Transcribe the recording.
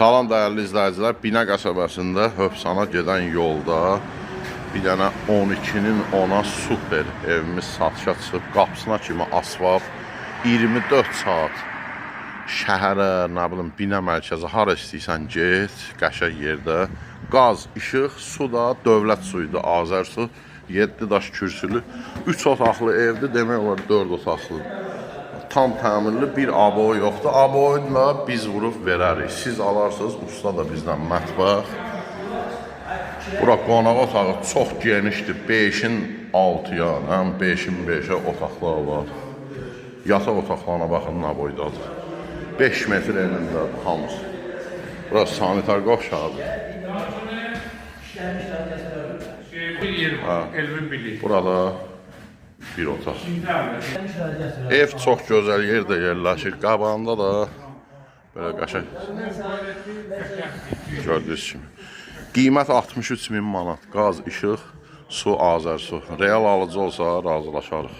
Salam dəyərli izləyicilər, Binə qəsəbəsində Hövsana gedən yolda bir dənə 12-nin 10-a super evimiz satışa çıxıb, qapısına kimi asfalt, 24 saat şəhərə, nə bilim, Binə mərkəzi hara istəyirsən get, qəşəng yerdə. Qaz, işıq, su da dövlət suyudur, Azərsu. 7 daş kürsülü, 3 otaqlı evdir, demək olar 4 otaqlı. Tam təmirli bir aboy yoxdur. Aboyunu da biz vurub verərik. Siz alarsınız, usta da bizdən mətbəx. Bura qonaq otağı çox genişdir. 5-in 6-ya, həm 5-in 5-ə otaqlar var. Yataq otaqlarına baxın nə boydadır. 5 metr enindədir hamısı. Bura sanitar qovşağıdır. Şey, bir yer var, Elvin bilir. Burada bir otaq. Ev çox gözəl yerdə yerləşir. Qabağında da belə qəşəng gördüyünüz kimi. Qiymət 63 min manat. Qaz, işıq, su, Azərsu. Real alıcı olsa razılaşarıq.